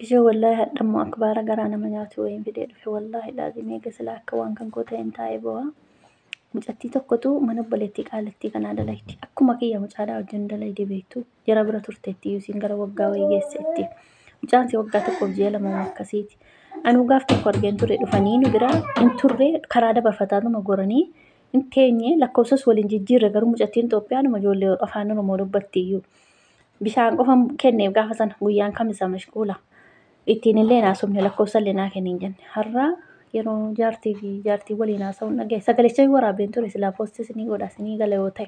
Ishoo wallaahi hadhammoo akbaara garaa nama nyaatu wayiin fidee dhufe wallaahi laazim eega silaa akka waan kan koo ta'een taa'ee boo'a. Mucattii tokkotu mana obboleettii qaalittii kanaa dalaydi. Akkuma kiyya mucaadhaa wajjin dalaydi beektu. Jara bira turteetti isiin gara waggaa wayii geesseetti. Mucaan si waggaa tokkoof ji'a 2 akkasiiti. Anuu gaaf tokko argeen ture dhufanii nu bira hin turre karaa dabarfataatuma goranii hin teenye lakkoofsas waliin jijjiirre garuu mucattiin Itoophiyaanuma ijoollee afaan Oromoo dubbatti iyyuu. Bishaan qofa kenneef gaafa sana guyyaan kamisa mashquula. Ittiin illee naasofne lakkoofsa illee naa kenni hin jenne. Har'a yeroo jaartii fi jaartii waliin haasa'uun dhagaye sagalicha waraabeen ture silaa poostii isinii godha isinii gala yoo ta'e.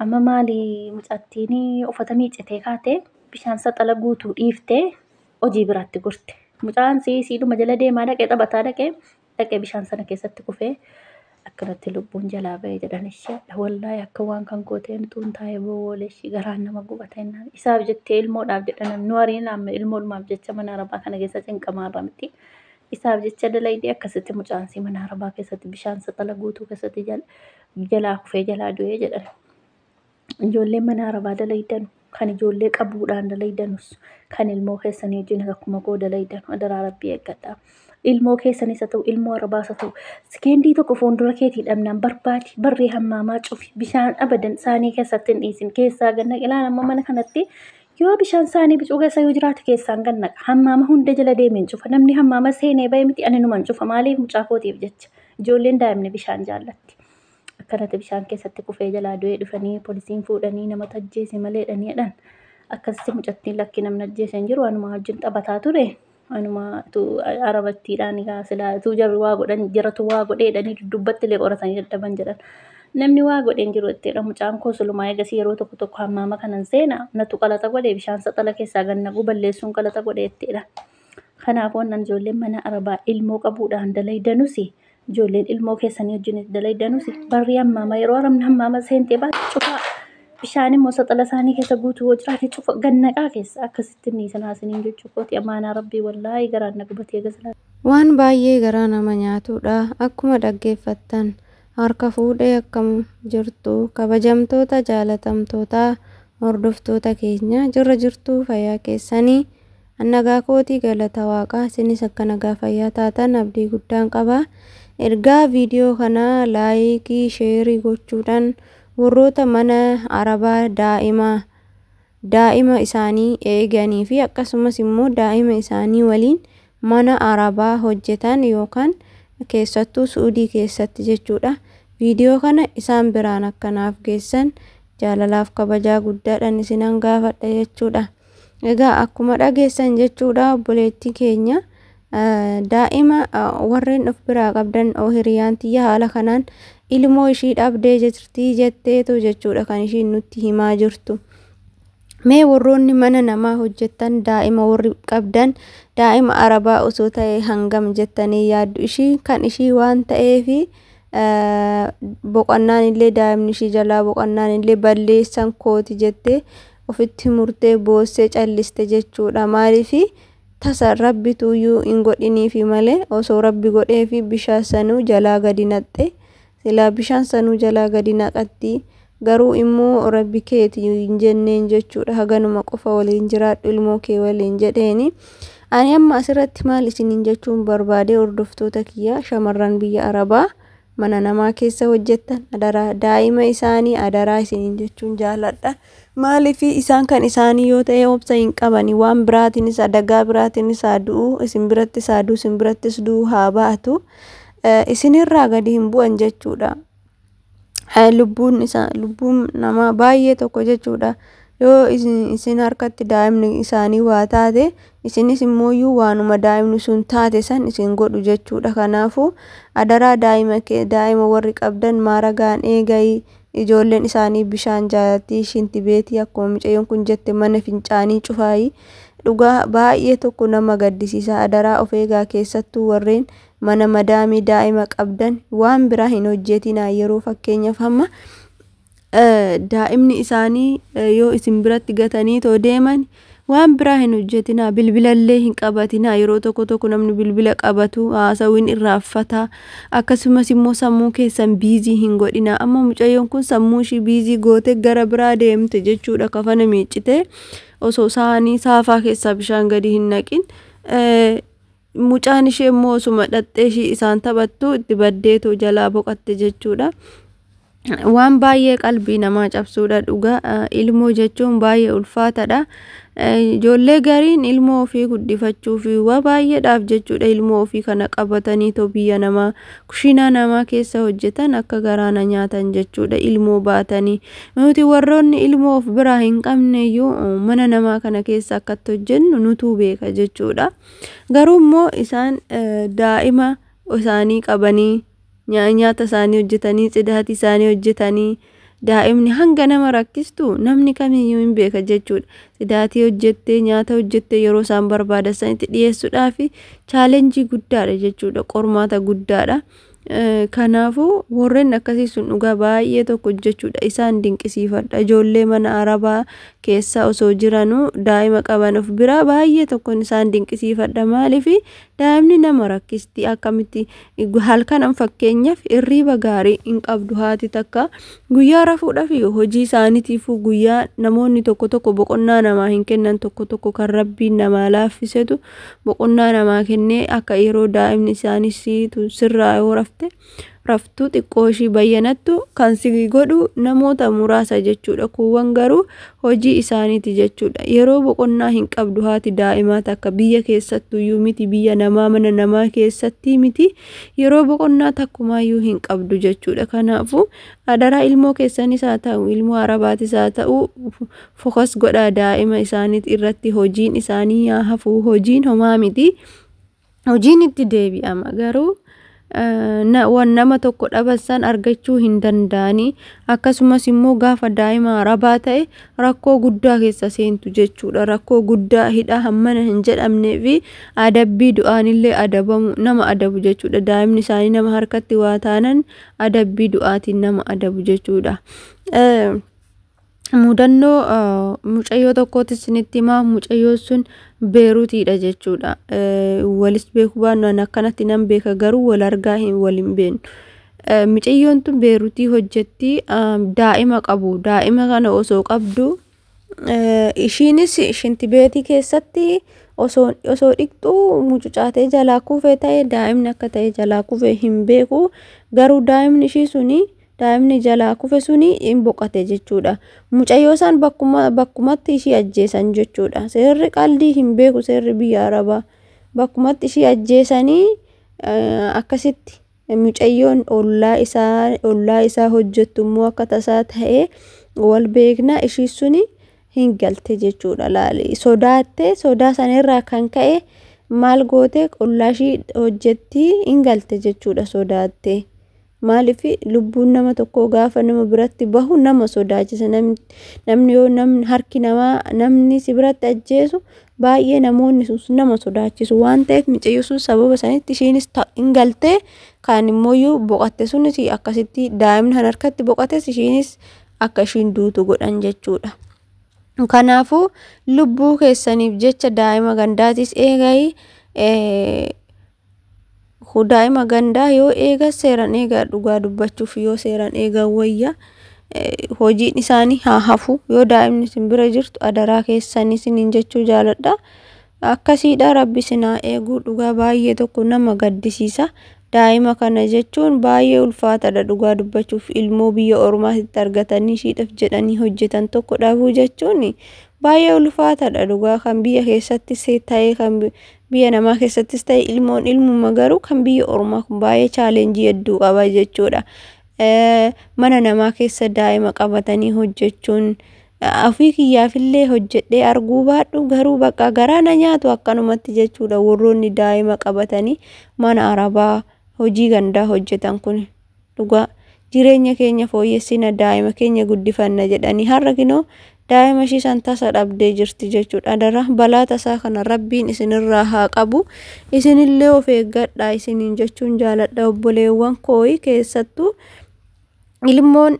Amma maali mucattiin uffata miiccitee kaatee bishaan saxala guutuu dhiiftee hojii biraatti gorte. Mucaan sii siidhuma jala deemaa dhaqee taphataa dhaqee dhaqee bishaan sana keessatti kufee akkanatti lubbuun jalaa ba'e jedhan ishee wallaahi akka waan kan koo ta'een utuun taa'ee boo'oolee ishii garaan nama gubata jennaan isaaf jettee ilmoodhaaf jedha namni wariin amma ilmoodhumaaf jecha mana arabaa kana keessa cinqamaa irra miti isaaf jecha dalaydee akkasitti mucaan sii mana arabaa keessatti bishaan saxala guutuu keessatti jalaa kufee jalaa du'ee jedhan. Ijoolleen mana arabaa dalaydanu kan ijoollee qabuudhaan dalaydanus kan ilmoo keessanii wajjin akkuma koo dalaydanu adaraa rabbii eeggadhaa. Ilmoo keessanis haa ta'u ilmoo arabaas haa ta'u sekeendii tokko fuuldura keetii dhabnaan barbaadi barree hammaamaa cufi bishaan abadan saanii keessatti hin dhiisin keessaa ganna ilaan amma mana kanatti yoo bishaan saanii bicuu keessa yoo jiraate keessaan gannaqa hammaama hunda jala deemeen cufa namni hammaama seenee ba'e miti ani numan cufa maaliif mucaa kootiif jecha ijoolleen daa'imni bishaan jaallatti. Akkanatti bishaan keessatti kufee jalaa du'ee dhufanii poolisiin fuudhanii nama ajjeese malee jedhan akkasitti mucattiin lakki namni ajjeese hin jiru anuma wajjin taphataa ture anuma arabattiidhaan egaa silaa utuu jarri waa godhan jaratu waa godhee jedhanii duddubbatti illee qoratanii dadhaban jedhan. Namni waa godhee hin jiru jetteedha mucaan koo sulumaa eegasii yeroo tokko tokko hammaama kanan seena natu qalata godhee bishaan saxala keessaa gannaquu balleessuun qalata godhee jetteedha. Kanaafuu annan ijoolleen mana arabaa ilmoo qabuudhaan dalaydanusi ijoolleen ilmoo keessanii wajjin dalaydanusi barri hammaama yeroo arabni hammaama seentee baate cufaa bishaan immoo saxala isaanii keessa guutuu yoo jiraate cufa gannaqaa keessa akkasitti inni sanaa isiniin jechuu kooti amaanaa rabbii wallaahi garaan na gubatee gasilaa. Waan baay'ee garaa nama nyaatudha. Akkuma dhaggeeffattan harka fuudhee akkam jirtu kabajamtoota jaalatamtoota hordoftoota keenya jirra jirtuu fayyaa keessanii nagaa kootii galata waaqaa isinis akka nagaa fayyaa taatan abdii guddaan qaba. Ergaa viidiyoo kanaa laayikii sheerii gochuudhaan warroota mana arabaa daa'ima isaanii eeganii fi akkasumas immoo daa'ima isaanii waliin mana arabaa hojjetan yookaan keessattuu Suudii keessatti jechuudha. Viidiyoo kana isaan biraan akkanaaf geessan jaalalaaf kabajaa guddaadhaan isinan gaafadha jechuudha. Egaa akkuma dhageessan jechuudha obboleettii keenya daa'ima warreen of biraa qabdan hiriyaan tiyya haala kanaan ilmoo ishii dhabdee jirti jetteetu jechuudha kan ishiin nutti himaa jirtu. Mee warroonni mana namaa hojjettan daa'ima warri qabdan daa'ima arabaa osoo ta'e hangam jettanii yaaddu ishii kan ishii waan ta'eefi boqonnaan illee daa'imni ishii jalaa boqonnaan illee balleessan kooti jettee ofitti murtee boossee calliste jechuudha. Maaliifi tasa rabbituyyuu hin godhiniifi malee osoo rabbi godheefi bishaan sanuu jalaa gadi naqxe silaa bishaan sanuu jalaa gadi naqatti garuu immoo rabbi keeti hin jenneen jechuudha. Haganuma qofa waliin jiraadhu ilmoo kee waliin jedheeni. Ani amma asirratti maal isiniin jechuun barbaade hordoftoota kiyya shamarran biyya arabaa mana namaa keessa hojjettan adaraa daa'ima isaanii adaraa isiniin jechuun jaaladha. Maaliif isaan kan isaanii yoo ta'e obsa hin qabani waan biraatiinis adagaa biraatiinis haa du'u isin birattis haa du'u isin birattis du'u haa baatu isinirraa gadi hin bu'an jechuudha. Lubbuun isaa lubbuun namaa baay'ee tokko jechuudha. Yoo isin harkatti daa'imni isaanii waa taate isinis immooyyuu waanuma daa'imni sun taate san isin godhu jechuudha. Kanaafuu adaraa daa'ima kee daa'ima warri qabdan maaragaan eegayi ijoolleen isaanii bishaan jaalatti shinti beetii akkuma mucayyoon kun jette mana fincaanii cufaayi dhugaa baay'ee tokko nama gaddisiisa adaraa of eegaa keessattuu warreen mana madaamii daa'ima qabdan waan biraa hin hojjetinaa yeroo fakkeenyaaf hamma daa'imni isaanii yoo isin biratti gatanii too deeman waan biraa hin hojjetinaa bilbilallee hin qabatinaa yeroo tokko tokko namni bilbila qabatu haasawin irraanfata akkasumas immoo sammuu keessan biizii hin godhinaa amma mucayyoon kun sammuu ishii biizii goote gara biraa deemte jechuudha kafana miiccite Osoo saanii saafaa keessaa bishaan gadi hin naqin mucaan ishee immoo osuma dhaxxee ishii isaan taphattu itti baddeetoo jalaa boqatte jechuudha. Waan baay'ee qalbii namaa cabsuudha dhugaa. Ilmoo jechuun baay'ee ulfaataadha. Ijoollee gariin ilmoo ofii guddifachuu fi waa baay'eedhaaf jechuudha ilmoo ofii kana qabatanii too biyya namaa kushiinaa namaa keessa hojjetan akka garaana nyaatan jechuudha ilmoo baatanii. Nuti warroonni ilmoo of biraa hin qabne iyyuu mana namaa kana keessa akkatti hojjennu nutuu beeka jechuudha. Garuu immoo isaan daa'ima isaanii qabanii nyaata isaanii hojjetanii, tsidaatii isaanii hojjetanii, daa'imni hanga nama rakkistu namni kamiyyuu hin beeka jechuudha. Tsidaatii hojjettee, nyaata hojjettee yeroo isaan barbaadan sanitti dhiyeessuudhaaf chaalenjii guddaadha jechuudha, qormaata guddaadha. Kanaafuu warreen akkasii sun dhugaa baay'ee tokko jechuudha isaan dinqisiifadha. Ijoollee mana arabaa keessa osoo jiranuu daa'ima qaban of biraa baay'ee tokkoon isaan dinqisiifadha. Maaliif daa'imni nama rakkisti, akkamitti halkan fakkeenyaaf hirriiba gaarii hin qabdu haati takka guyyaa rafuudhaaf hojii isaaniitiifuu guyyaa namoonni tokko tokko boqonnaa namaa hin kennan, tokko tokko kan rabbiin namaa laaffisetu boqonnaa namaa kennee akka yeroo daa'imni isaanii siitu sirraa yoo rafte raftuu xiqqoo ishii bayyanattu kan si godhu namoota muraasa jechuudha. Kuuwwan garuu hojii isaaniiti jechuudha. Yeroo boqonnaa hin qabdu haati daa'imaa takka biyya keessattuyyuu miti, biyya namaa mana namaa keessatti miti, yeroo boqonnaa takkumaayyuu hin qabdu jechuudha. Kanaafuu adaraa ilmoo keessanis haa ta'u ilmoo arabaatis haa ta'u fokas godhaa daa'ima isaaniit irratti. Hojiin isaanii yaa hafuu, hojiin homaa miti, hojiin itti deebi'ama, garuu waan nama tokko dhaban san argachuu hin danda'anii. Akkasumas immoo gaafa daa'ima arabaa ta'e rakkoo guddaa keessa seentu jechuudha. Rakkoo guddaa hidhaa hammana hin jedhamnee fi adabbii du'aanillee adabamu nama adabu jechuudha. Daa'imni isaanii nama harkatti waa taanan adabbii du'aatiin nama adabu jechuudha. Mudannoo mucayyoo tokkootti isinitti himaa. Mucayyoon sun Beeruutiidha jechuudha. Walis beekuu baannu ani akkanatti nan beeka, garuu wal argaa hin wal hin beeknu. Mucayyoon tun Beeruutii hojjetti, daa'ima qabu. Daa'ima kana osoo qabdu ishiinis shintibeetii keessatti osoo dhiqxuu mucucaatee jalaa kufee ta'e, daa'imni akka ta'e jalaa kufee hin beeku, garuu daa'imni ishii suni daa'imni jalaa kufe suni hin boqate jechuudha. Mucayyoo isaan bakkumatti ishii ajjeesan jechuudha. Seerri qaldii hin beeku seerri biyya arabaa. Bakkumatti ishii ajjeesanii akkasitti mucayyoon ollaa isaa hojjettu immoo akka tasaa ta'ee wal beekna ishii suni hin galte jechuudha. Laali sodaatte, sodaa sanirraa kan ka'e maal goote, ollaa ishii hojjetti hin galte jechuudha sodaatte. Maaliif lubbuun nama tokkoo gaafa nama biratti bahu nama sodaachisa. Namni yoo namni harki namaa namni si biratti ajjeesu baay'ee namoonni sun nama sodaachisu waan ta'eef mucayyoo sun sababa sanitti ishiinis hin galtee, kaan immoo boqatte sunis akkasitti daa'imni kan harkatti boqates ishiinis akka ishiin duutu godhan jechuudha. Kanaafuu lubbuu keessaniif jecha daa'ima gandaatis eegayi. Daa'ima gandaa yoo eegan seeraan eegaa, dhugaa dubbachuuf yoo seeraan eegan wayya. Hojiin isaanii haa hafu, yoo daa'imni isin bira jirtu adaraa keessanii isiniin jechuu jaaladha. Akkasiidha, rabbi isin haa eeguu. Dhugaa baay'ee tokko nama gaddisiisa. Daa'ima kana jechuun baay'ee ulfaataadha dhugaa dubbachuuf, ilmoo biyya ormaatitti argatanii ishiidhaaf jedhanii hojjetan tokko dhabuu jechuun baay'ee ulfaataadha dhugaa. Kan biyya keessattis ta'e kan biyya namaa keessattis ta'e ilmoon ilmuma, garuu kan biyya ormaa kun baay'ee chaalenjii hedduu qaba jechuudha. Mana namaa keessa daa'ima qabatanii hojjechuun ofii kiyyaafillee hojjedhee arguu baadhu garuu bakka garaa na nyaatu akkanumatti jechuudha warroonni daa'ima qabatanii mana arabaa hojii gandaa hojjetan kun. Dhugaa jireenya keenya fooyyessina, daa'ima keenya guddifanna jedhanii har'a kinoo daa'ima ishii san tasa dhabdee jirti jechuudha. Adaraa balaa tasaa kana rabbiin isinirraa haa qabu. Isinillee of eeggadhaa isiniin jechuun jaaladha obboleewwan kooyi. Keessattuu ilmoon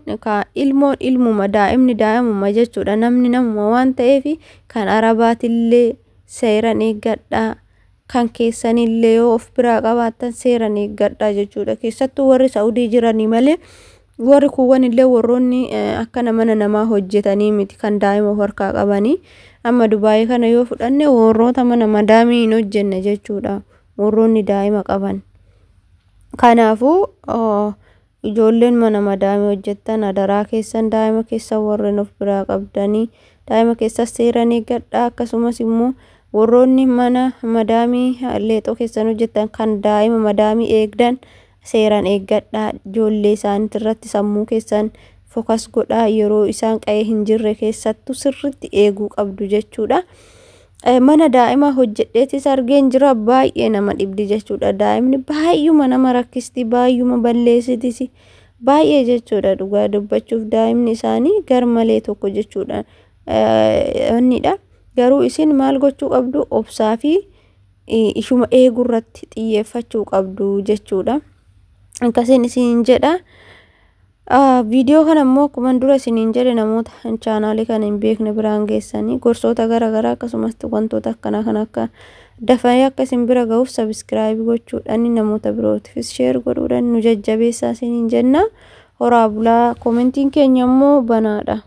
ilmoon ilmuma, daa'imni daa'imuma jechuudha. Namni namuma waan ta'eef kan arabaatillee seeran eeggadhaa. Kan keessanillee yoo of biraa qabaattan seeran eeggadhaa jechuudha. Keessattuu warri Saa'udii jiranii malee warri kuuwwan illee warroonni akkana mana namaa hojjetanii miti kan daa'ima of harkaa qabanii. Amma Dubaayii kana yoo fudhanne warroota mana madaamii hin hojjenne jechuudha. Warroonni daa'ima qaban. Kanaafuu ijoolleen mana madaamii hojjettan, adaraa keessan, daa'ima keessan warreen of biraa qabdanii daa'ima keessan seeraan eeggadhaa. Akkasumas immoo warroonni mana madaamii leexoo keessan hojjettan kan daa'ima madaamii eegdan seeraan eeggadhaa. Ijoollee isaaniitirratti irratti sammuu keessan fokas godhaa, yeroo isaan qa'ee hin jirre keessattuu sirriitti eeguu qabdu jechuudha. Mana daa'imaa hojjedheetis argeen jira, baay'ee nama dhibdi jechuudha. Daa'imni baay'uma nama rakkisti, baay'uma balleessitis baay'ee jechuudha. Dhugaa dubbachuuf daa'imni isaanii garmalee tokko jechuudha. Innidha. Garuu isin maal gochuu qabdu? Obsaa fi ishuma eeguu irratti xiyyeeffachuu qabdu jechuudha. Akkasiin isin jedha. Viidiyoo kana immoo akkuma dura isiniin jedhe namoota chaanaalii kana hin beekne biraan geessanii gorsoota garaagaraa akkasumas wantoota akkanaa kan akka dafanii akka isin bira ga'uuf sabiskiraayib gochuudhaan namoota birootiifis sheer godhuudhaan nu jajjabeessaa isiniin jenna. Horaa bulaa, koomentiin keenya immoo banaadha.